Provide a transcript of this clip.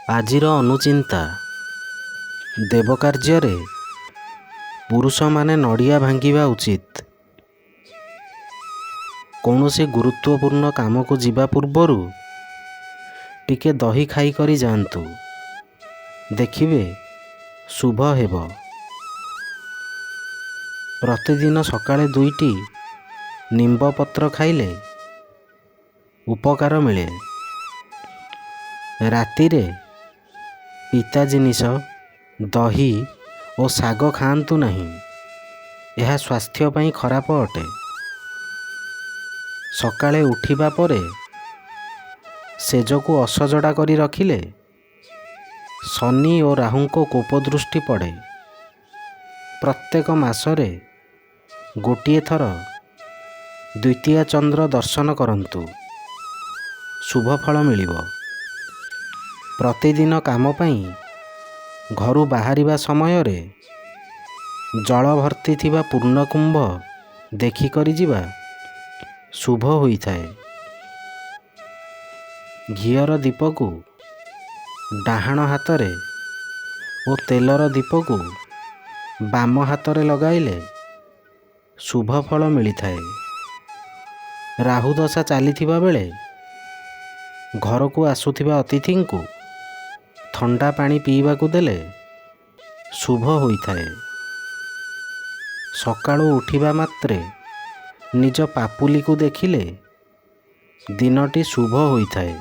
ଆଜିର ଅନୁଚିନ୍ତା। ଦେବକାର୍ଯ୍ୟରେ ପୁରୁଷମାନେ ନଡ଼ିଆ ଭାଙ୍ଗିବା ଉଚିତ। କୌଣସି ଗୁରୁତ୍ୱପୂର୍ଣ୍ଣ କାମକୁ ଯିବା ପୂର୍ବରୁ ଟିକେ ଦହି ଖାଇକରି ଯାଆନ୍ତୁ, ଦେଖିବେ ଶୁଭ ହେବ। ପ୍ରତିଦିନ ସକାଳେ 2ଟି ନିମ୍ବ ପତ୍ର ଖାଇଲେ ଉପକାର ମିଳେ। ରାତିରେ ପିତା ଜିନିଷ, ଦହି ଓ ଶାଗ ଖାଆନ୍ତୁ ନାହିଁ, ଏହା ସ୍ୱାସ୍ଥ୍ୟ ପାଇଁ ଖରାପ ଅଟେ। ସକାଳେ ଉଠିବା ପରେ ଶେଯକୁ ଅସଜଡ଼ା କରି ରଖିଲେ ଶନି ଓ ରାହୁଙ୍କ କୋପ ଦୃଷ୍ଟି ପଡ଼େ। ପ୍ରତ୍ୟେକ ମାସରେ ଗୋଟିଏ ଥର ଦ୍ୱିତୀୟ ଚନ୍ଦ୍ର ଦର୍ଶନ କରନ୍ତୁ, ଶୁଭ ଫଳ ମିଳିବ। ପ୍ରତିଦିନ କାମ ପାଇଁ ଘରୁ ବାହାରିବା ସମୟରେ ଜଳ ଭର୍ତ୍ତି ଥିବା ପୂର୍ଣ୍ଣକୁମ୍ଭ ଦେଖିକରି ଯିବା ଶୁଭ ହୋଇଥାଏ। ଘିଅର ଦୀପକୁ ଡାହାଣ ହାତରେ ଓ ତେଲର ଦୀପକୁ ବାମ ହାତରେ ଲଗାଇଲେ ଶୁଭ ଫଳ ମିଳିଥାଏ। ରାହୁ ଦଶା ଚାଲିଥିବା ବେଳେ ଘରକୁ ଆସୁଥିବା ଅତିଥିଙ୍କୁ ଥଣ୍ଡା ପାଣି ପିଇବାକୁ ଦେଲେ ଶୁଭ ହୋଇଥାଏ। ସକାଳୁ ଉଠିବା ମାତ୍ରେ ନିଜ ପାପୁଲିକୁ ଦେଖିଲେ ଦିନଟି ଶୁଭ ହୋଇଥାଏ।